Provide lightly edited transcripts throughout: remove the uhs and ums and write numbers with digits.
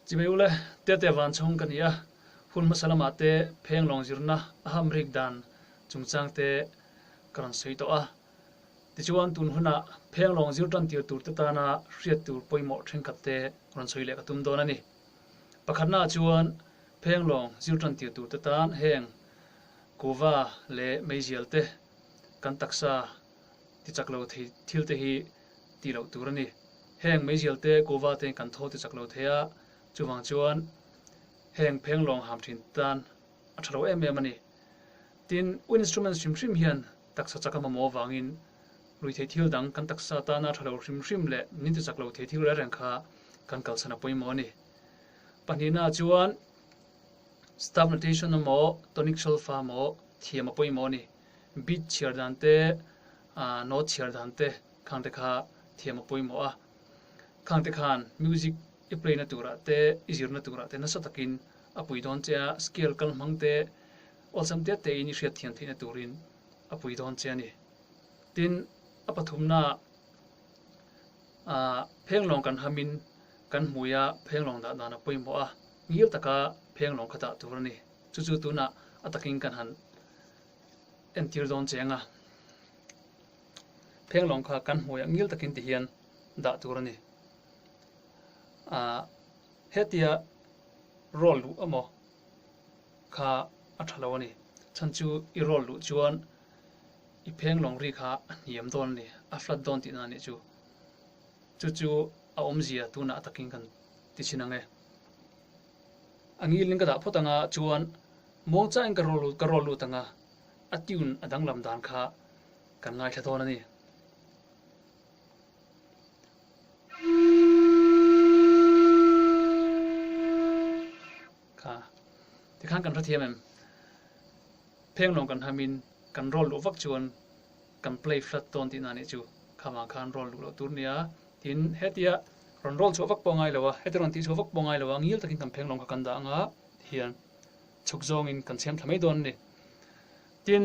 Chimei ule, Tete Vanchhawng ka ni a, hun hmasa lamah te phenglawng zirna a hamrik dan chungchang te ka rawn sawi tawh a. Tichuan tun hunah phenglawng zir tan tir tur te tana hriat tur pawimawh thenkhat te rawn sawi leh ka tum dawn a ni. Pakhatnaah chuan phenglawng zir tan tir tur te tan heng kuva leh meizial te kan taksa tichak lo thei thil te hi tih loh tur a ni. Heng meizial te kuva te kan thaw tichak lo thei a, chuvang chuan heng phenglawng ham thin tan a tha lo em em a ni. Tin, wind instruments hrim hrim hian taksa chak a mamawh avangin ruihtheih thil dang kan taksa tana tha lo hrim hrim leh min tichak lo thei thil reng reng kha kan kalsan a pawimawh a ni. Pahnihnaah chuan staff notation emaw tonic solfa emaw thiam a pawimawh a ni. Beat chhiar dan te, note chhiar dan te khang te kha thiam a pawimawh a. Khang te khan music i play na turah te, i zirna turah te nasa takin a pui dawn che a, scale kal hmang te awlsam te tein i hriat thiam theihna turin a pui dawn che a ni. Tin, a pathumna ah phenglawng kan hamin kan hmuia phenglawng dah dan a pawimawh a, ngil taka phenglawng kha dah tur a ni. Chu chu tunah a takin kan han entir dawn che ang a, phenglawng kha kan hmuiah ngil takin ti hian dah tur a ni. Ah hetia roll luh emaw kha a tha lo a ni. Chhan chu i roll luh chuan i phenglawng ri kha a hniam dawn a ni, a flat dawn tihna a nih chu. Chu chu a awmzia tunah a takin kan ti chhin ang e. A ngilin ka dah phawt anga chuan muangchain ka roll ka roll lut anga a tune a danglam dan kha kan ngaithla dawn a ni. Kha tikhan kan hrethiam em? Phenglawng kan hamin kan roll luh vak chuan kan play flat dawn tihna nih chu. Kha vang khan roll luh loh tur nia. Tin, hetia rawn roll chhuah vak pawh a ngai lo a, hetia rawn tih chhuah vak pawh a ngai lo a, ngil takin kan phenglawng kha kan dah anga tihian chhuk zawngin kan siam thla mai dawn a ni. Tin,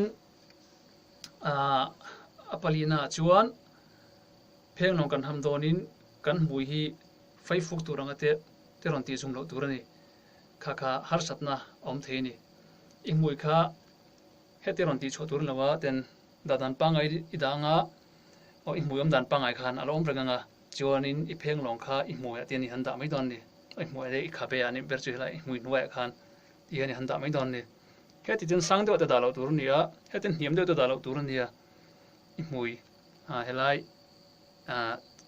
aah a palina ah chuan phenglawng kan ham dawnin kan hmui hi faifuk tur anga te te rawn tih zum loh tur a ni. Kha kha harsatna a awm thei a ni. I hmui kha heti rawn tih chhuah tur a ni lo a, ten dah dan pangngai i dah anga aw i hmui awm dan pangngai khan a la awm reng anga chuanin i phenglawng kha i hmuiah te ni han dah mai dawn a ni. I hmuiah te i khabe ah nih ber chu helai i hmui hnuaiah khan ti hian i han dah mai dawn a ni. Heti chuan sang deuh te dah loh tur a ni a, heti hniam deuh te dah loh tur a ni a, i hmui helai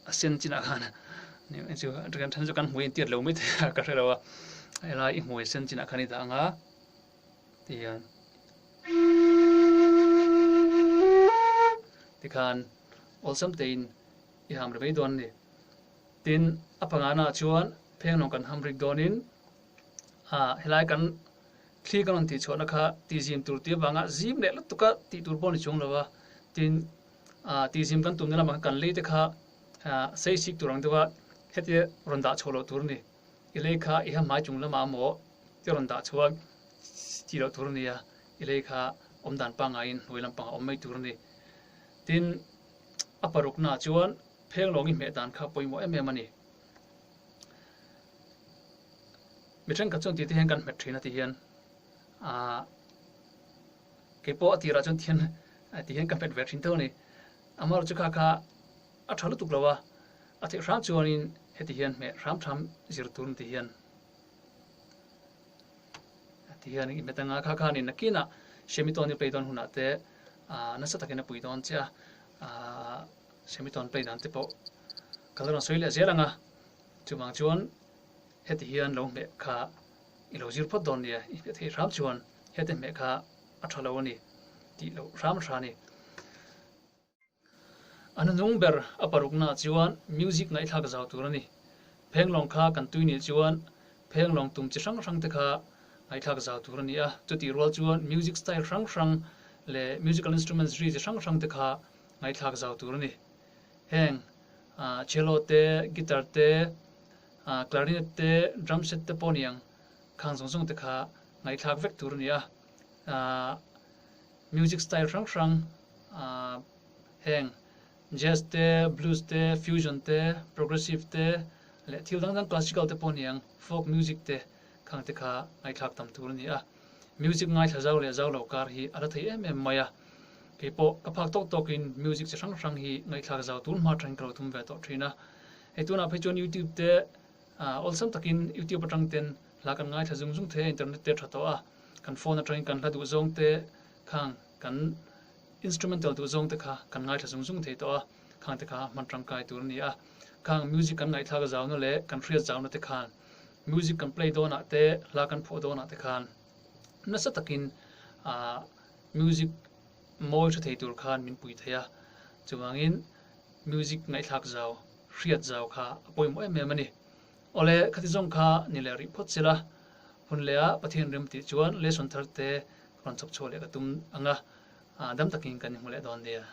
a sen chinah khan chu then chu kan hmui a intiat lo mai thei a ka hre lo a, helai i hmui sen chinah khan i dah ang a ti hian tikhan awlsam tein i ham ri mai dawn a ni. Tin, a pangana chuan phenglawng kan ham rik dawnin helai kan Thli kan rawn tihchhuahna kha tihzim tur tih avanga zim leh lutuk a tih tur pawh a ni chuang lo a, tin tihzim kan tumna lamah khan kan lei te kha sei sik tur ang deuh a hetia rawn dah chhuah loh tur a ni. I lei kha i hmai chung lamah emaw te rawn dah chhuah tih loh tur a ni a, i lei kha awm dan pangaiin hnuai lampangah awm mai tur a ni. Tin, a paruknaah chuan phenglawng i hmeh dan kha pawimawh em em a ni. Mi thenkhat chuan tih te hian kan hmet thin a ti hian aah kei pawh a tirah chuan thian ti hian ka hmet ve thin tho a ni. Amaherawhchu kha kha a tha lutuk lo a, a theih hram chuanin heti hian hmeh hram hram zir tur ti hian ti hian i hmet anga kha khanin nakinah semitone play dawn hunah te aah nasa takin a pui dawn che a aah semitone play dan te pawh ka la rawn sawi leh zel ang a chuvang chuan Heti hian lo hmeh kha i lo zir phawt dawn nia, i hmeh theih hram chuan heti hmeh kha a tha lo a ni tih loh hram hra a ni. A hnunung ber a paruknaah chuan music ngaihthlak zau tur a ni. Phenglawng kha kan tui nih chuan phenglawng tum chi hrang hrang te kha ngaihthlak zau tur a ni a, chutih rual chuan music style hrang hrang leh musical instruments ri chi hrang hrang te kha ngaihthlak zau tur a ni. Heng cello te, guitar te, Clarinet te, drum set te pawh niang khang zawng zawng te kha ngaihthlak vek tur a ni a. Music style hrang hrang heng jazz te, blues te, fusion te, progressive te leh thil dang dang classical te pawh niang folk music te khang te kha ngaihthlak tam tur a ni a. Music ngaithla zau leh zau lo kar hi a la thei em em mai a. Kei pawh ka phak tawk tawkin music chi hrang hrang hi ngaihthlak zau tun hma atangin ka lo tum ve tawh thin a. Hei tunah phei chuan YouTube te awlsam takin YouTube atang ten hla kan ngaithla zung zung thei a, internet te a tha tawh a, kan phone atangin kan hla duh zawng te khang kan instrumental duh zawng te kha kan ngaithla zung zung thei tawh a, khang te kha hman tangkai tur a ni a. Khang music kan ngaihthlak zauna leh kan hriat zauna te khan music kan play dawnah te hla kan phuah dawnah te khan nasa takin ah music mawi hre thei tur khan min pui thei a, chuvangin music ngaihthlak zau hriat zau kha a pawimawh em em a ni. Awle khati zawng kha ni leh rih phawt sela, hun leh ah Pathian rem tih chuan lesson thar te rawn chhawp chhuah leh ka tum ang a, dam takin kan inhmu leh dawn nia.